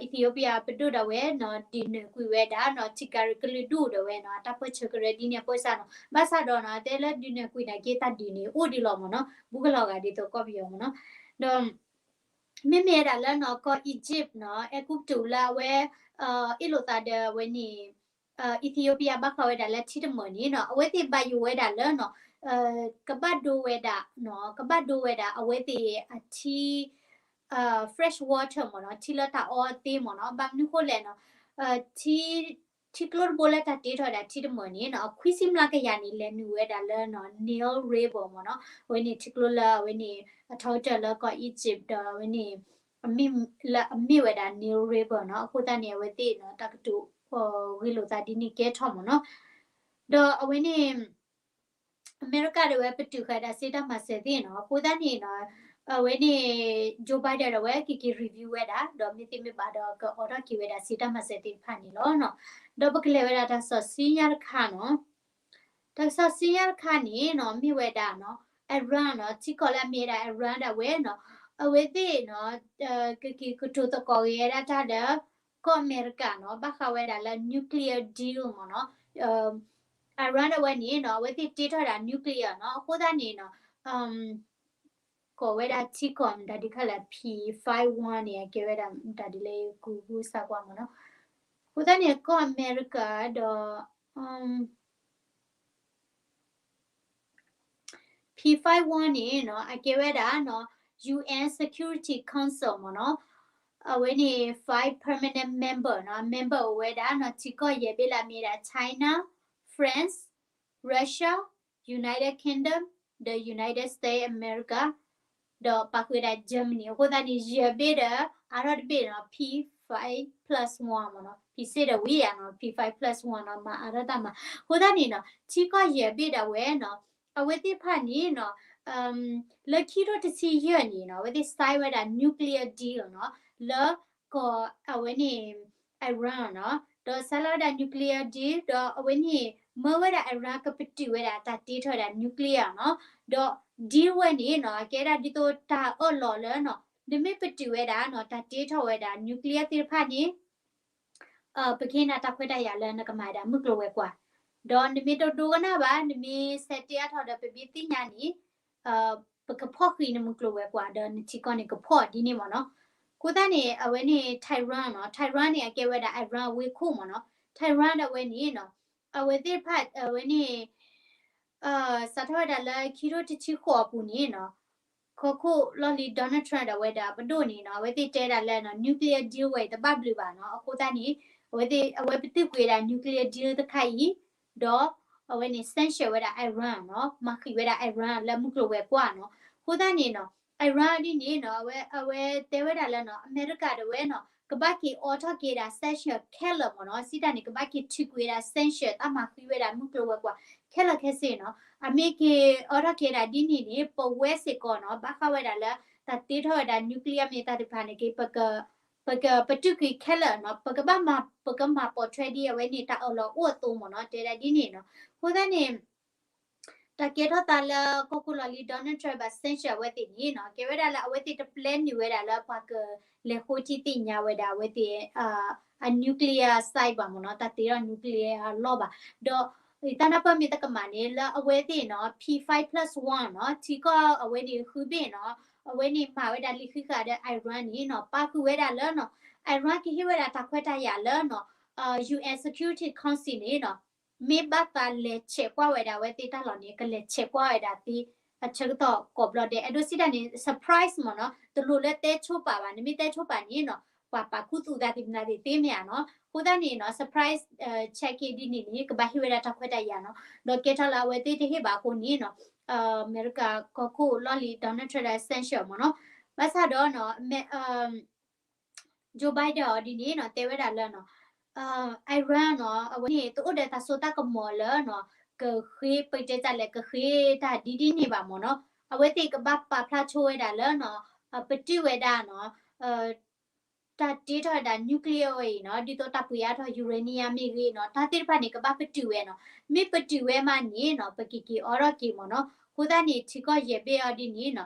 Ethiopia ပဒိၣ်ဒၣ်ဝဲနီၤ ဒုးနၢၤကွံာ်ဝဲဒၣ်နီၤ ထံကၤရံၣ်ကလုာ်ဒူၣ်ဒၣ်ဝဲနီၤ တၢ်ပၢၢ်ဆၢကရၢဒ်န့ၣ်အပၢၢ်စၢ်နီၤ. ဘၣ်ဆၣ်ဒီးနီၤ တဲလၢဒုးနၢၤကွံာ်နာ်က့ တၢ်ဒုးန့ၣ်အိၣ်ဒံးလီၤမ့ၢ်နီၤ ဘူးကလီၤဂာ်ဒ်သိးကီၢ်ပယီၤမ့ၢ်နီၤ. ဒီး မ့မ့ၢ်ဝဲဒၣ်လၢနီၤ ကီၢ် Egypt နီၤ အဲၤကူပတူးလၢအဝဲ အ့ၣ်လိာ်သးဒီးအဝဲန့ၣ် Ethiopia ဘၣ်ဃးဝဲဒၣ်လၢထံတမၢၢ်န့ၣ်နီၤ အဝဲသ့ၣ်ဘၣ်ယိၣ်ဝဲဒၣ်လၢနီၤ ကဘၣ်ဒိဝဲဒၣ်နီၤ ကဘၣ်ဒိဝဲဒၣ်အဝဲသ့ၣ်အထံ fresh water မ့ၢ်နီၤ ထံလၢတၢ်အီအသ့မ့ၢ်နီၤ. ဘၣ်မနုၤဃိလဲၣ်နီၤ ထံ ထံကျိတဘိလၢတၢ်တ့ထီၣ်ဝဲဒၣ်ထံတမၢၢ်န့ၣ်နီၤ အခွံဆံမျးကယၤန့ၣ် လဲၤနုာ်ဝဲဒၣ်လၢနီၤ Nile River မ့ၢ်နီၤ. အဝဲန့ၣ်ထံကျိလၢအဝဲန့ၣ် အထီကတၢၢ်လၢကီၢ် Egypt ဒီးအဝဲန့ၣ် လၢအမ့ၢ်ဝဲဒၣ် Nile River နီၤ. အဃိသတးန့ၣ် အဝဲသ့ၣ်နီၤ တၢ်ကတိၤ ဂ့ၢ်လိာ်သးဒ်န့ၣ်ကဲထီၣ်မ့ၢ်နီၤ. ဒီးအဝဲန့ၣ် အမဲရကၤဒၣ်ဝဲပတုာ်ဃာ်ဒၣ်စ့တၢ်မၤစၢၤသ့ၣ်နီၤ. အဃိသတးန့ၣ်နီၤ အဝဲန့ၣ် Joe Biden ဒၣ်ဝဲကက့ၤ review ဝဲဒၣ် ဒီးမ့ၢ်သ့မ့ၢ်ဘၣ်ဒီးကအိးထီၣ်က့ၤဝဲဒၣ်စ့တၢ်မၤစၢၤသ့ၣ်တဖၣ်န့ၣ်လီၤနီၤ. ဒီးပကလဲၤဝဲဒၣ်တၢ်ကစီၣ်ဆူညါတခါနီၤ. တၢ်ကစီၣ်ဆူညါတခါန့ၣ်နီၤ မ့ၢ်ဝဲဒၣ်နီၤ Iran နီၤ ထံကီၢ်လၢအမ့ၢ်ဝဲဒၣ် Iran ဒၣ်ဝဲနီၤ အဝဲသ့ၣ်နီၤ ကက့ၤကတိၤသကိးဂ့ၤဝဲဒၣ်တၢ်ဒီး ကီၢ်အမဲရကၤနီၤ ဘၣ်ဃးဝဲဒၣ်လၢ nuclear deal မ့ၢ်နီၤ. Iran ဒၣ်ဝဲန့ၣ်နီၤ အဝဲသ့ၣ်တ့ထီၣ်ဒၣ် nuclear နီၤ. အဃိသတးန့ၣ်နီၤ ကိးဝဲဒၣ်ထံကီၢ်မတၤဒ်ခါလဲၣ် P five one န့ၣ် အကဲဝဲဒၣ်မတၤဒ်လဲၣ် ကူကူစါကွၢ်မ့ၢ်နီၤ. အဃိသတးန့ၣ် ကီၢ်အမဲရကၤဒီး P five one န့ၣ်နီၤ အကဲဝဲဒၣ်နီၤ UN Security Council မ့ၢ်နီၤ. အဝဲန့ၣ် five permanent member နီၤ member အိၣ်ဝဲဒၣ်နီၤ ထံကီၢ်ယဲၢ်ဘ့ၣ်လၢအမ့ၢ်ဒၣ် China, France, Russia, United Kingdom ဒီး United States America ဒီးပာ်ဃုာ်ဝဲဒၣ် Germany. အဃိသတးန့ၣ် ယဲၢ်ဘ့ၣ်ဒီး အါထီၣ်တဘ့ၣ်နီၤ P five plus one မ့ၢ်နီၤ. P six ဒီးဝံၤယါနီၤ P five plus one နီၤ မၤအါထီၣ်တၢ်မၤ. အဃိသတးန့ၣ်နီၤ ထံကီၢ်ယဲၢ်ဘ့ၣ်ဒၣ်ဝဲနီၤ အဝဲသ့ၣ်တဖၣ်န့ၣ်နီၤ လၢခံထိတဆံယဲၢ်န့ၣ်နီၤ အဝဲသ့ၣ် sign ဝဲဒၣ် nuclear deal နီၤ လၢကီၢ်အဝဲန့ၣ် Iran နီၤ ဒီးဆဲးလီၤဝဲဒၣ် nuclear deal ဒီးအဝဲန့ၣ် မၢဝဲဒၣ် Iran ကပတုာ်ဝဲဒၣ်တၢ်တ့ထီၣ်ဝဲဒၣ် nuclear နီၤ, ဒီး deal ဝဲန့ၣ်နီၤ ကဲဒၣ်ဒ်သိးတၢ်အၢၣ်လီၤလၢနီၤ နမ့ၢ်ပတုာ်ဝဲဒၣ်နီၤ တၢ်တ့ထီၣ်ဝဲဒၣ် nuclear သ့ၣ်တဖၣ်န့ၣ် ပကဟ့ၣ်နၤတၢ်ခွဲးတၢ်ယာ်လၢနကမၤဝဲဒၣ်မုၢ်ကျိၤဝဲၤကွာ်, ဒီးနမ့ၢ်တဒိကနၣ်ဘၣ် နမ့ၢ်ဆဲးတဲအါထီၣ်ဒီးပမ့ၢ်သ့ၣ်ညါန့ၣ် ပကဖီၣ်ဃံးနမုၢ်ကျိၤဝဲၤကွာ် ဒီးနထံကီၢ်န့ၣ်ကဖီၣ်ဒ်န့ၣ်မ့ၢ်နီၤ. အဃိသတးန့ၣ် အဝဲန့ၣ် Tehran နီၤ, Tehran န့ၣ် အကဲဝဲဒၣ် Iran အဝ့ၢ်ခိၣ်မ့ၢ်နီၤ. Tehran ဒီးအဝဲန့ၣ်နီၤ အဝဲသ့ၣ်တဖၣ် အဝဲန့ၣ် စးထီၣ်ဝဲဒၣ်လၢခံထိတဆံဃိးအပူၤန့ၣ်နီၤ ကီၢ်ခိၣ်လီၢ်လံၤ Donald Trump ဒီးအဝဲဒၣ်ပဒိၣ်န့ၣ်နီၤ အဝဲသ့ၣ်တဲဒၣ်လၢနီၤ nuclear deal ဝဲအံၤတဘၣ်ဘျုးဘၣ်နီၤ. အဃိသတးန့ၣ် အဝဲသ့ၣ် အဝဲပတုာ်ကွံာ်ဝဲဒၣ် nuclear deal တခါအံၤ ဒီးအဝဲန့ၣ် sanction ဝဲဒၣ် Iran နီၤ, မၤဃံးဝဲဒၣ် Iran လၢမုၢ်ကျိၤဝဲၤကွာ်နီၤ. အဃိသတးန့ၣ်နီၤ Iran ဒ်န့ၣ်နီၤ အဝဲ အဝဲတဲဝဲဒၣ်လၢနီၤ အမဲရကၤဒီးဝဲနီၤ ကဘၣ်က့ၤအိးထီၣ်က့ၤဒၣ် sanction ခဲလၢာ်မ့ၢ်နီၤ, စံးတၢ်န့ၣ် ကဘၣ်က့ၤထုးကွံာ်ဝဲဒၣ် sanction တၢ်မၤဃံးဝဲဒၣ်မုၢ်ကျိၤဝဲၤကွာ် ခဲလၢာ်ခဲဆ့နီၤ. အမ့ၢ်က့ၤအိးထီၣ်က့ၤဒၣ်ဒ်န့ၣ်န့ၣ် ပဝဲစ့ၢ်ကီးနီၤ ဘၣ်ဃးဝဲဒၣ်လၢ တၢ်တ့ထီၣ်ဝဲဒၣ် nuclear မ့ၢ်တၢ်သ့ၣ်တဖၣ်န့ၣ်က့ၤ ပက ပကပတုာ်ကွံာ်ခဲလၢာ်နီၤ, ပကဘၣ်မၤ ပကမၤပိာ်ထွဲဒ်အဝဲန့ၣ် တၢ်အၢၣ်လီၤအိၣ်အသိးမ့ၢ်နီၤ, တဲဒၣ်ဒ်န့ၣ်နီၤ. အဃိသတးန့ၣ် တၢ်ကဲထီၣ်သးလၢကီၢ်ခိၣ်လီၢ်လံၤ Donald Trump ဘၣ် sanction အဝဲသ့ၣ်န့ၣ်နီၤ ကဲဝဲဒၣ်လၢအဝဲသ့ၣ်တ plan န့ၢ်ဝဲဒၣ်လၢပှၤကလဲၤဃိထံသ့ၣ်ညါဝဲဒၣ်အဝဲသ့ၣ် အ nuclear site ဘၣ်မ့ၢ်နီၤ, တၢ်တ့ထီၣ် nuclear အလီၢ်ဘၣ်. ဒီးတၢ်နၢ်ပၢၢ်မ့ၢ်တကမၣ်န့ၣ် လၢအဝဲသ့ၣ်နီၤ P five plus one နီၤ ထံကီၢ်အဝဲန့ၣ်ဃုဘ့ၣ်နီၤ, အဝဲန့ၣ်မၤဝဲဒၣ်လံာ်ဃံးဃာ်ဒီး Iran န့ၣ်နီၤ ပာ်ဃုာ်ဝဲဒၣ်လၢနီၤ Iran ကဟ့ၣ်ဝဲဒၣ်တၢ်ခွဲးတၢ်ယာ်လၢနီၤ UN Security Council န့ၣ်နီၤ မ့ၢ်ဘၣ်သးလဲၤဆဲးကွၢ်ဝဲဒၣ်အဝဲသ့ၣ်တၢ်လီၢ်န့ၣ် ကလဲၤဆဲးကွၢ်ဝဲဒၣ်သ့ အဆၢကတီၢ်ကိးဘျီဒဲး အဲၣ်ဒိးစံးတၢ်န့ၣ် surprise မ့ၢ်နီၤ, တလိၣ်လၢတဲဆိပာ်ဘၣ်, နမ့ၢ်တဲဆိပာ်န့ၣ်နီၤ ပှၤပာ်ခူသူၣ်သးသ့ၣ်မနုၤသ့ၣ်သ့မ့ၢ်ဧါနီၤ. အဃိသတးန့ၣ်နီၤ surprise check ဒ်န့ၣ်န့ၣ် ကဘၣ်ဟ့ၣ်ဝဲဒၣ်တၢ်ခွဲးတၢ်ယာ်နီၤ, ဒီးကဲထီၣ်လၢအဝဲသ့ၣ်တဟ့ၣ်ဘၣ်အဃိန့ၣ်နီၤ အမဲရကၤကီၢ်ခိၣ်လီၢ်လံၤ Donald Trump ဒီး sanction မ့ၢ်နီၤ, ဘၣ်ဆၣ်ဒီးနီၤ Joe Biden အီၤဒ်န့ၣ်နီၤ တဲဝဲဒၣ်လၢနီၤ Iran နီၤ အဝဲန့ၣ် တအိၣ်ဒီးတၢ်စိတၢ်ကမီၤလၢနီၤ ကဃ့ ပတဲတၢ်လဲၣ် ကဃ့တၢ်ဒ်ဒ်န့ၣ်ဘၣ်မ့ၢ်နီၤ, အဝဲသ့ၣ်ကဘၣ်ပာ်ဖျါဆိဝဲဒၣ်လၢနီၤ ပတုာ်ဝဲဒၣ်နီၤ တၢ်တ့ထီၣ်ဝဲဒၣ် nuclear အံၤနီၤ ဒ်သိးတၢ်ပှ့ၤအါထီၣ် uranium မ့ၢ်ဂ့ၤနီၤ တၢ်သ့ၣ်တဖၣ်န့ၣ် ကဘၣ်ပတုာ်ဝဲနီၤ, မ့ၢ်ပတုာ်ဝဲမးန့ၣ်နီၤ ပက့ၤက့ၤအိးထီၣ်က့ၤမ့ၢ်နီၤ. အဃိသတးန့ၣ် ထံကီၢ်ယဲၢ်ဘ့ၣ်အီၤဒ်န့ၣ်နီၤ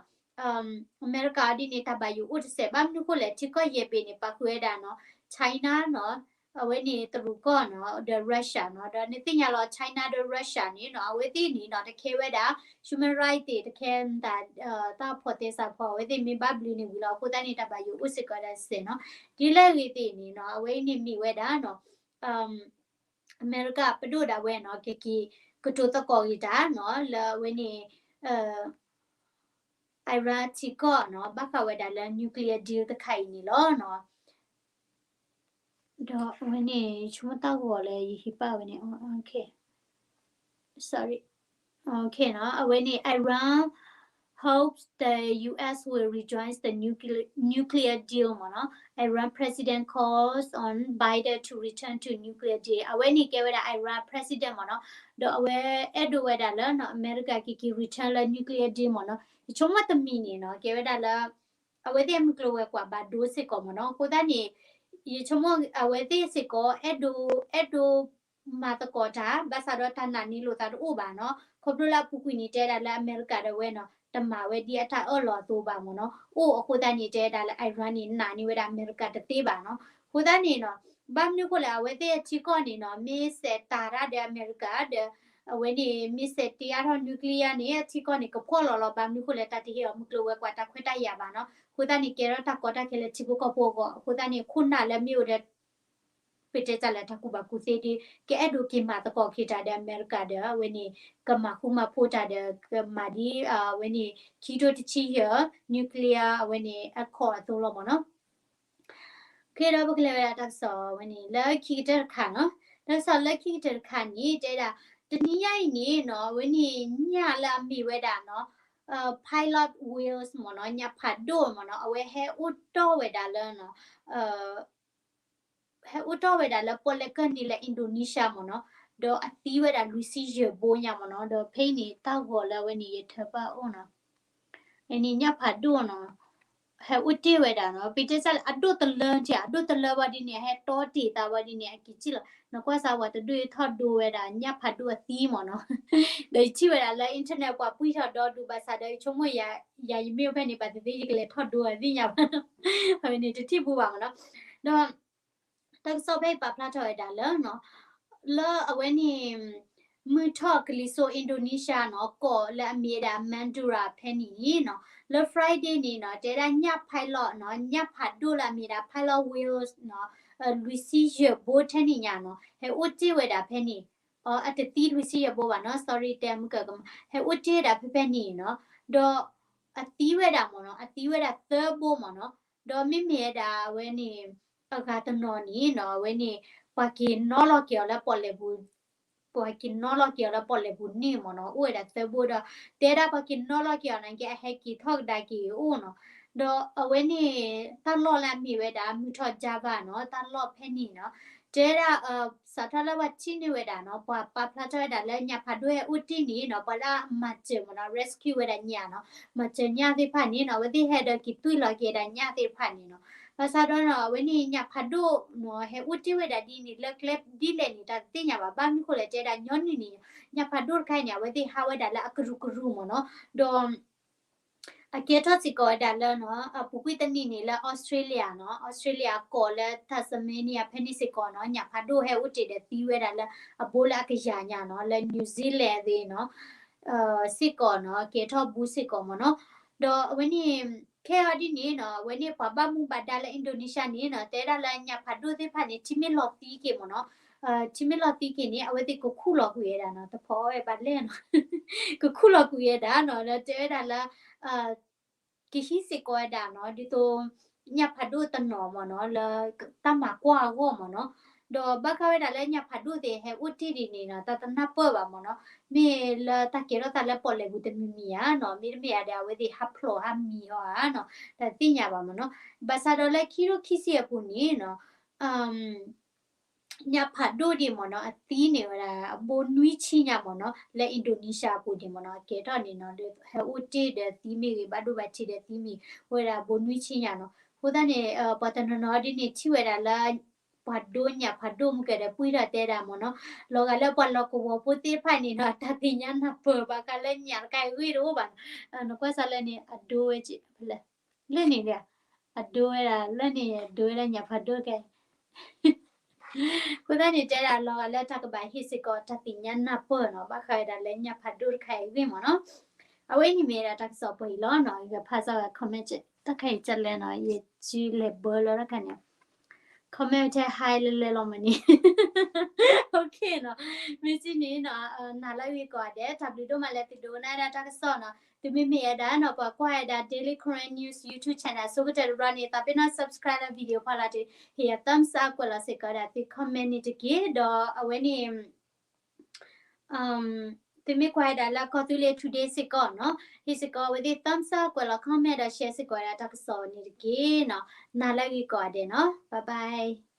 အမဲရကၤအီၤဒ်န့ၣ် တၢ်ဘၣ်ယိၣ်အိၣ်တစဲး ဘၣ်မနုၤဃိလဲၣ် ထံကီၢ်ယဲၢ်ဘ့ၣ်န့ၣ် ပာ်ဃုာ်ဝဲဒၣ်နီၤ China နီၤ အဝဲန့ၣ်တရူးကီၢ်နီၤ ဒီး Russia နီၤ, ဒီးနသ့ၣ်ညါလီၤ China ဒီး Russia န့ၣ်နီၤ အဝဲသ့ၣ်န့ၣ်နီၤ တခဲဝဲဒၣ် human right သ့ၣ် တခဲတၢ် တၢ်ဖီၣ်သဲစးဖီၣ် အဝဲသ့ၣ်မ့ၢ်ဘၣ်ဘျုးန့ၣ်ဝံၤလီၤ. အဃိသတးန့ၣ် တၢ်ဘၣ်ယိၣ်အိၣ်စ့ၢ်ကီးဒၣ်စဲးနီၤ, ဒ်လဲၣ်ဂ့ၤသ့ၣ်န့ၣ်နီၤ အဝဲအံၤန့ၣ်မ့ၢ်ဝဲဒၣ်နီၤ အမဲရကၤပဒိၣ်ဒၣ်ဝဲနီၤ ကက့ၤကတိၤသကိးဂ့ၤတၢ်နီၤ လၢအဝဲန့ၣ် Iran ထံကီၢ်နီၤ ဘၣ်ဃးဝဲဒၣ်လၢ nuclear deal တခါအံၤန့ၣ်လီၤနီၤ. ဒီးအဝဲန့ၣ် ယဆိကမိၣ်တၢ်ဂီၤလၢယဟံးပာ်ဝဲန့ၣ် sorry, အဝဲန့ၣ် Iran hopes the U S will rejoin the nuclear, nuclear deal မ့ၢ်နီၤ, Iran president calls on Biden to return to nuclear deal အဝဲန့ၣ်ကဲဝဲဒၣ် Iran president မ့ၢ်နီၤ, ဒီးအဝဲအဲၣ်ဒိးဝဲဒၣ်လၢနီၤ အမဲရကၤက့ၤက့ၤ return လၢ nuclear deal မ့ၢ်နီၤ, ယဆိကမိၣ်တမံၤန့ၣ်နီၤ ကဲဝဲဒၣ်လၢ အဝဲသ့ၣ်အမုၢ်ကျိၤဝဲၤကွာ်ဘၣ်ဒိစ့ၢ်ကီးမ့ၢ်နီၤ, အဃိသတးန့ၣ် ယဆိကမိၣ်အဝဲသ့ၣ်စ့ၢ်ကီး အဲၣ်ဒိး အဲၣ်ဒိး မၤသကိးတၢ် ဘၣ်ဆၣ်ဒီးတၢ်နာ်န့ၢ်လိာ်သးတအိၣ်ဘၣ်နီၤ, ခီဖျိလၢအပူၤကွံာ်န့ၣ် တဲဒၣ်လၢအမဲရကၤဒီးဝဲနီၤ တမၤဝဲဒ်အတၢ်အၢၣ်လီၤအသိးဘၣ်မ့ၢ်နီၤ, အိၣ်အဃိသတးန့ၣ် တဲဒၣ်လၢ Iran န့ၣ် နာ်န့ၢ်ဝဲဒၣ်အမဲရကၤတသ့ဘၣ်နီၤ, အဃိသတးန့ၣ်နီၤ ဘၣ်မနုၤအဃိလဲၣ် အဝဲသ့ၣ်အထံကီၢ်န့ၣ်နီၤ မ့ၢ်စဲးတၤတၢ်ဒီးအမဲရကၤဒီး အဝဲန့ၣ် မ့ၢ်စဲးတ့အါထီၣ် nuclear န့ၣ် အထံကီၢ်န့ၣ် ကဖှီၣ်လီၤလီၤ ဘၣ်မနုၤအဃိလဲၣ် တၢ်တဟ့ၣ်အီၤမုၢ်ကျိၤဝဲၤကွာ်တၢ်ခွဲးတၢ်ယာ်ဘၣ်နီၤ, အဃိသတးန့ၣ် ကဲထီၣ်တၢ်ကီတၢ်ခဲလၢထံဖိကီၢ်ဖိအဂီၢ်, အဃိသတးန့ၣ် ခိၣ်နၢ်လၢမ့ၢ်အိၣ်ဒီး ပတဲတၢ်လၢတၢ်ကူၣ်ဘၣ်ကူၣ်သ့ဒီး ကအဲၣ်ဒိးက့ၤမၤသကိးက့ၤတၢ်ဒီးအမဲရကၤဒီး အဝဲန့ၣ် ကမၤဃူမၤဖိးတၢ်ဒီး ကမၤဒ် အဝဲန့ၣ် ခံထိတဆံယဲၢ် nuclear အဝဲန့ၣ် accord အသိးလီၤမ့ၢ်နီၤ. ကဲဒီးပကလဲၤဝဲဒၣ်တၢ်ကစီၣ်ဝဲန့ၣ် လၢခံကတၢၢ်တခါနီၤ, တၢ်ကစီၣ်လၢခံကတၢၢ်တခါန့ၣ် တဲဒၣ် တနံၤညါအံၤန့ၣ်နီၤ အဝဲန့ၣ် ညၣ်လၢအမ့ၢ်ဝဲဒၣ်နီၤ pilot whales မ့ၢ်နီၤ, ညၣ်ဖးဒိၣ်မ့ၢ်နီၤ, အဝဲဟဲအိၣ်တီၢ်ဝဲဒၣ်လၢနီၤ ဟဲအိၣ်တီၢ်ဝဲဒၣ်လၢပီၣ်လဲၣ်ကၢၢ်နံၤလၢ Indonesia မ့ၢ်နီၤ, ဒီးအသံဝဲဒၣ်လွံၢ်ဆံယဲၢ်ဘိညါမ့ၢ်နီၤ, ဒီးဖဲအံၤန့ၣ် တၢ်ဂီၤလၢအဝဲန့ၣ် ယထၢဘၣ်အိၣ်နီၤ, အန့ၣ်ညၣ်ဖးဒိၣ်နီၤ, ဟဲအိၣ်တ့ၢ်ဝဲဒၣ်နီၤ, ပတဲစၢ်လၢအဒိၣ်တလၢထံ အဒိၣ်တလၢဘၣ်ဒ်န့ၣ် ဟဲတီတ့ၢ်သးဘၣ်ဒ်န့ၣ် အက့ၤထံၣ်လီၤ. နကွၢ်စၢ်ဝဲတဒူၣ်အံၤထီၣ်ဒိဝဲဒၣ်ညၣ်ဖးဒိၣ်အသံမ့ၢ်နီၤ. ဒီးယထံၣ်ဝဲဒၣ်လၢ internet ပှၤပှံၢ်ထီၣ်ဒီဒူၣ်ဘၣ်ဆၣ်ဒီး ယဆိကမိၣ်ယၤ ယၤယမ့ၢ်အိၣ်ဖဲန့ၣ် ဘၣ်သ့ၣ်သ့ၣ်ယကလဲၤထီၣ်ဒိအသ့ၣ်ညါဘၣ်. အဝဲန့ၣ်တထံၣ်ဘူးဘၣ်မ့ၢ်နီၤ. ဒီး တၢ်ကစီၣ်ဖဲအံၤပာ်ဖျါထီၣ်ဝဲဒၣ်လၢ လၢအဝဲန့ၣ် မုၢ်ထီၣ်ကလံၤစိး Indonesia နီၤ ကီၢ်လၢအမ့ၢ်ဝဲဒၣ် Madura ဖဲန့ၣ်နီၤ, လၢ Friday န့ၣ်နီၤ တဲဒၣ်ညၣ် pilot နီၤ, ညၣ်ဖးဒိၣ်လၢအမ့ၢ်ဒၣ် pilot whales နီၤ, လွံၢ်ဆံယဲၢ်ဘိထဲန့ၣ်ညါနီၤ ဟဲအိၣ်တ့ၢ်ဝဲဒၣ်ဖဲန့ၣ်. အတသံလွံၢ်ဆံယဲၢ်ဘိဘၣ်နီၤ, sorry တဲမုၢ်ကၢကမး, ဟဲအိၣ်တ့ၢ်ဝဲဒၣ်ဖဲဖဲန့ၣ်နီၤ, ဒီး အသံဝဲဒၣ်မ့ၢ်နီၤ, အသံဝဲဒၣ်သၢဘိမ့ၢ်နီၤ, ဒီးမ့မ့ၢ်ဝဲဒၣ်အဝဲန့ၣ် အဂၤတနီၤန့ၣ်နီၤ အဝဲန့ၣ် ပှၤက့ၤနီၣ်လီၤက့ၤအီၤလၢပီၣ်လဲၣ်ပူၤ ပှၤက့ၤနီၣ်လီၤက့ၤအီၤလၢပီၣ်လဲၣ်ပူၤန့ၣ်မ့ၢ်နီၤ, အိၣ်ဝဲဒၣ်သၢဘိဒီး တဲဒၣ်ပှၤက့ၤနီၣ်လီၤက့ၤအီၤန့ၣ်က့ အဟဲက့ၤထီၣ်ကဒါက့ၤအိၣ်နီၤ, ဒီးအဝဲန့ၣ် တၢ်လီၢ်လၢအမ့ၢ်ဝဲဒၣ် မုၢ်ထီၣ် Java နီၤ, တၢ်လီၢ်ဖဲန့ၣ်နီၤ, တဲဒၣ် စးထီၣ်လၢပှၤထံၣ်န့ၢ်ဝဲဒၣ်နီၤ, ပှၤပာ်ဖျါထီၣ်ဝဲဒၣ်လၢညၣ်ဖးဒိၣ်ဟဲအိၣ်တ့ၢ်န့ၣ်နီၤ, ပှၤလၢအမၤစၢၤမ့ၢ်နီၤ, rescue ဝဲဒၣ်ညၣ်နီၤ, မၤစၢၤညၣ်သ့ၣ်တဖၣ်န့ၣ်နီၤ, အဝဲသ့ၣ်ဟဲဒီးက့ၤတွံၢ်လီၤက့ၤဒၣ်ညၣ်သ့ၣ်တဖၣ်န့ၣ်နီၤ, ဘၣ်ဆၣ်ဒီးနီၤ အဝဲန့ၣ်ညၣ်ဖးဒိၣ်နီၤ ဟဲအိၣ်တ့ၢ်ဝဲဒၣ်ဒ်န့ၣ် လၢကျဲဒ်လဲၣ်န့ၣ် တၢ်တသ့ၣ်ညါဘၣ်, ဘၣ်မနုၤဃိလဲၣ် တဲဒၣ်ညီနုၢ်န့ၣ် ညၣ်ဖးဒိၣ်တခါအံၤန့ၣ် အဝဲသ့ၣ်ဟးဝဲဒၣ်လၢအကရူၢ်ကရူၢ်မ့ၢ်နီၤ, ဒီး အကဲထီၣ်စ့ၢ်ကီးဝဲဒၣ်လၢနီၤ, အပူၤကွံာ်တနံၣ်န့ၣ် လၢ Australia နီၤ, Australia ကီၢ်လၢ Tasmania ဖဲန့ၣ်စ့ၢ်ကီးနီၤ, ညၣ်ဖးဒိၣ်ဟဲအိၣ်တ့ၢ်ဒီးသံဝဲဒၣ်လၢအဘိလၢအကယၤညါနီၤ, လၢ New Zealand သ့ၣ်နီၤ, စ့ၢ်ကီးနီၤ, ကဲထီၣ်ဘူးစ့ၢ်ကီးမ့ၢ်နီၤ, ဒီးအဝဲန့ၣ် ခဲအံၤဒ်န့ၣ်နီၤ, အဝဲန့ၣ်ပှၤဘၣ်မူဘၣ်ဒါလၢ Indonesia န့ၣ်နီၤ, တဲဒၣ်လၢညၣ်ဖးဒိၣ်သ့ၣ်တဖၣ်န့ၣ် ထံမ့ၢ်လီၤသံက့ၤမ့ၢ်နီၤ, ထံမ့ၢ်လီၤသံက့ၤန့ၣ် အဝဲသ့ၣ်ကခူၣ်လီၤကွံာ်ဝဲဒၣ်နီၤ, တဖီအီၣ်ဝဲဘၣ်လဲၣ်နီၤ, ကခူၣ်လီၤကွံာ်ဝဲဒၣ်နီၤ, ဒီးတဲဝဲဒၣ်လၢ ကဟံးစ့ၢ်ကီးဝဲဒၣ်နီၤ, ဒ်သိး ညၣ်ဖးဒိၣ်တနီၤမ့ၢ်နီၤ, လၢတၢ်မၤကွၢ်အဂီၢ်မ့ၢ်နီၤ, ဒီးဘၣ်ဃးဝဲဒၣ်လၢညၣ်ဖးဒိၣ်သ့ၣ်ဟဲအိၣ်တ့ၢ်ဒ်န့ၣ်နီၤ, တၢ်တနၢ်ပၢၢ်ဘၣ်မ့ၢ်နီၤ, မ့ၢ်လၢတၢ်ကဲထီၣ်သးလၢပီၣ်လဲၣ်ပူၤတမံၤမံၤဧါနီၤ, မ့တမ့ၢ်ဧါဒီး အဝဲသ့ၣ်ဟးဖျိးဟးမံၤအီၤဧါနီၤ, တၢ်တသ့ၣ်ညါဘၣ်မ့ၢ်နီၤ, ဘၣ်ဆၣ်ဒီးလၢခံထိခံဆံအပူၤန့ၣ်နီၤ ညၣ်ဖးဒိၣ်ဒံးမ့ၢ်နီၤ, အသံန့ၢ်ဝဲဒၣ် အဘိနွံဆံညါမ့ၢ်နီၤ, လၢ Indonesia အပူၤဒံးမ့ၢ်နီၤ, အကဲထီၣ်န့ၣ်နီၤ, ဟဲအိၣ်တ့ၢ်ဒီးသံမ့ၢ်ဂ့ၤ, ဘၣ်ဒိဘၣ်ထံးဒီးသံမ့ၢ်ဂ့ၤ, အိၣ်ဝဲဒၣ်ဘိနွံဆံညါနီၤ. အဃိသတးန့ၣ် ပှၤတနီၤနီၤဒ်န့ၣ် ထံၣ်ဝဲဒၣ်လၢ ပှၤဒိညၣ်ဖးဒိၣ်မုၢ်ကဲဒီး ပှံၢ်ထီၣ်တဲဒၣ်မ့ၢ်နီၤ, လီၤဂာ်လၢပှၤလီၢ်ကဝီၤဖိသ့ၣ်တဖၣ်န့ၣ်နီၤ, တၢ်သ့ၣ်ညါနၢ်ပၢၢ်ဘၣ်ဃးလၢညၣ်တခါအံၤအဂ့ၢ်တအိၣ်ဘၣ်နီၤ. နကွၢ်စၢ်လၢန့ၣ် အဒိဝဲ လၢန့ၣ်ဒီး အဒိဝဲဒၣ် လၢန့ၣ်အဒိဝဲဒၣ်ညၣ်ဖးဒိၣ်ကဲ အဃိသတးန့ၣ် တဲဒၣ်လီၤဂာ်လၢတၢ်ကဘၣ်ဟ့ၣ်စ့ၢ်ကီးတၢ်သ့ၣ်ညါနၢ်ပၢၢ်နီၤ, ဘၣ်ဃးဝဲဒၣ်လၢညၣ်ဖးဒိၣ်တခါအံၤအဂ့ၢ်မ့ၢ်နီၤ. အဝဲအံၤန့ၣ်မ့ၢ်ဝဲဒၣ်တၢ်ကစီၣ်ပှဲၤအံၤလီၤနီၤ, ယကဖးစၢ်ဝဲ comment တၢ်ခါအံၤကလဲၣ်နီၤ, ယစုလဲၤဘၢလၢတၢ်ခါန့ၣ် comment ထဲ hi လဲၤလဲၤလီၤမးန့ၣ် OK နီၤ, မ့ၢ်စံးန့ၣ်နီၤ, နၤလၢအဂ့ၤကိးဂၤဒဲး, တၢ်ဘျုးဒိၣ်မးလၢသုဒိကနၣ်ဝဲဒၣ်တၢ်ကစီၣ်နီၤ. သုမ့မ့ၢ်ဝဲဒၣ်နီၤ, ပှၤကွၢ်ဝဲဒၣ် Daily Karen News YouTube channel အဆိကတၢၢ်တဘျီန့ၣ်, သးပ့ၤနီၣ် subscribe လၢ video ဖီလာ်တုၤ ဟ့ၣ်ယၤ thumbs up ကွဲးလီၤစ့ၢ်ကီးဝဲဒၣ်သု comment န့ၣ်တက့ၢ်. ဒီးအဝဲန့ၣ် သုမ့ၢ်ကွၢ်ဝဲဒၣ်လၢကီၢ်သူလ့ၤ Today စ့ၢ်ကီးနီၤ, ဟ့ၣ်စ့ၢ်ကီးအဝဲသ့ၣ် thumbs up ကွဲးလီၤ comment ဒီး share စ့ၢ်ကီးဝဲဒၣ်တၢ်ကစီၣ်န့ၣ်တက့ၢ်နီၤ. နၤလၢအဂ့ၤကိးဂၤဒဲးနီၤ, bye bye.